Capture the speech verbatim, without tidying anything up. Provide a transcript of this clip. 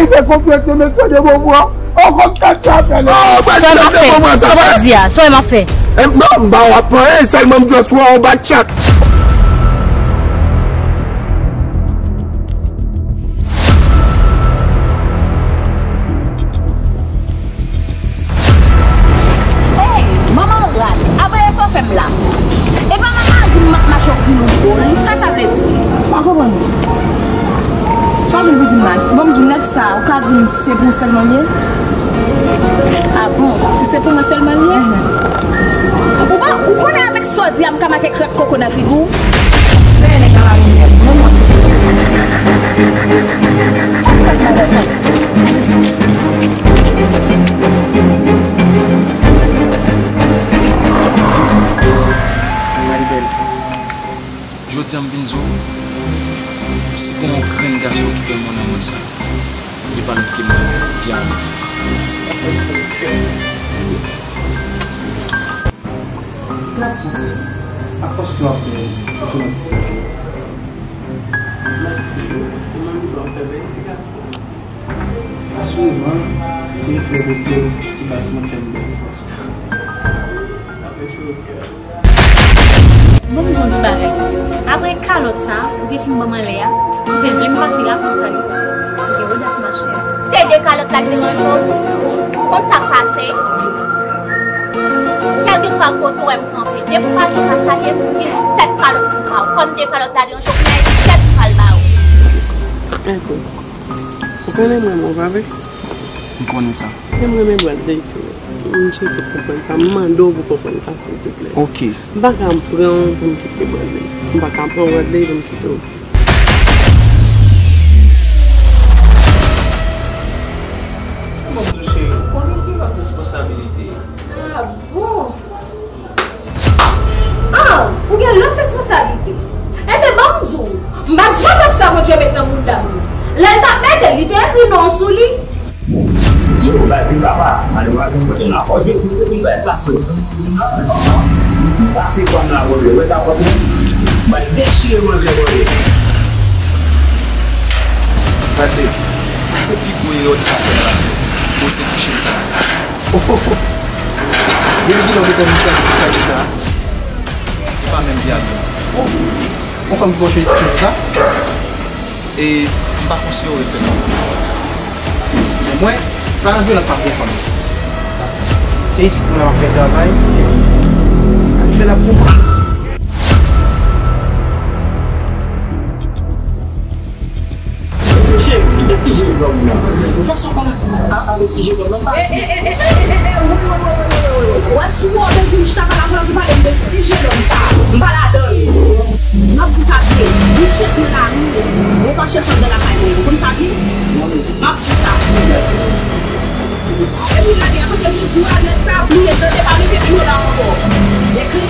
Fè konfyans nan mesye de Beauvoir. Oh, kòm sa, sa fè lè. Oh, frè, sa se bon, sa fè. Sa w di a? Sa w ap fè? Eh, non, m pa w ap anyen, sèlman m just wè yon bak chat. Hey, manman rat, abòye sa w fè m la. E pa nan lari m m ap mache w vin yon bòl. Sa sa vle di? Pa konprann. Sa w jwenn pou di m la? Bon, m di w nèg sa, ou ka di m si se pou ou sèlman l ye? Ah bon? Si se pou mwen sèlman l ye? Ou pa, ou konnen avèk sa w di a, m ka make krèk koko nan figi w? Dèyè nèg la pa gen nèg, non, m ap pise. Èske l malè? Maribel, jodi a m vin di w, si gon yon grenn gason ki pè mwen nan mond sa, li pa lòt ke mwen, Vyanmi. Gad sa, apwòch nou ap fè otomatik. Mèsi, ou menm tou ap fè bèl ti gason. Asireman, se yon flè bote ki bay timoun tèm bèl sansasyon. Sa fè cho nan kè. Bon, m di w yon ti bagay. Apre kalòt sa, ou te fin ban m anlè a, ou te vle m pase la konsa wi. Ou gen odas, machè. Se de kalòt la k deranje w? Ou konn sa k pase? Kèlkeswa kote w wè m kanpe, depi w pase pa salye m, ou gen sèt kalòt pou m ba w. Kòm de kalòt la deranje w, men sèt m pral ba w. Tankou. Ou konnen mwen, mwen pa vle. M konnen sa. Men m renmen Bradley tou. M swete w konprann sa. M mande w pou w konprann sa, silvouplè. Ok. M pa ka pran w pou m kite Bradley. M pa ka pran Bradley pou m kite w. Bon, cheri, ou konnen gen lòt responsabilite. Ah bon? Ah, ou gen lòt responsablite. Enben, ban m di w, m pa t wè bòks sa Bondye met nan bounda m nan. Lè l t ap mete l, li te ekri non w sou li. Yo, baz, li papa, sa li pa gen kote nan fò. Je, je, je, je, je, je, tou pase kò m la, bòdè. Wè ta kòt mwen. Bay dechire manzè, bòdè. Gade, se pi gwo erè w te ka fè nan lavi w. Ou se touche m sa. Depi kilè w te konn fè sa? Se pa menm vye avyon. Yon fanm ki pran cheri ti cheri sa. E m pa konsidere w refè non. Men mwen, se pa nan vyolans m ap gen fanm. Se isit mwen ap fè travay. Al fè l ap pou mwen. Cheri, kite ti je dòm nan. Fason w pale a, avèk ti je dòm nan pa. Wè si w bezwen chita pale avè l, pale m de ti je dòm sa. M pa ladan l. M ap di sa byen. Ou chèf nan lari, ou pa chèf anndan lakay mwen. Ou konn sa byen? M ap di sa. Epi gade, apre ke jodi a, nèg sa bliye tande pale de pi la ankò. Ekri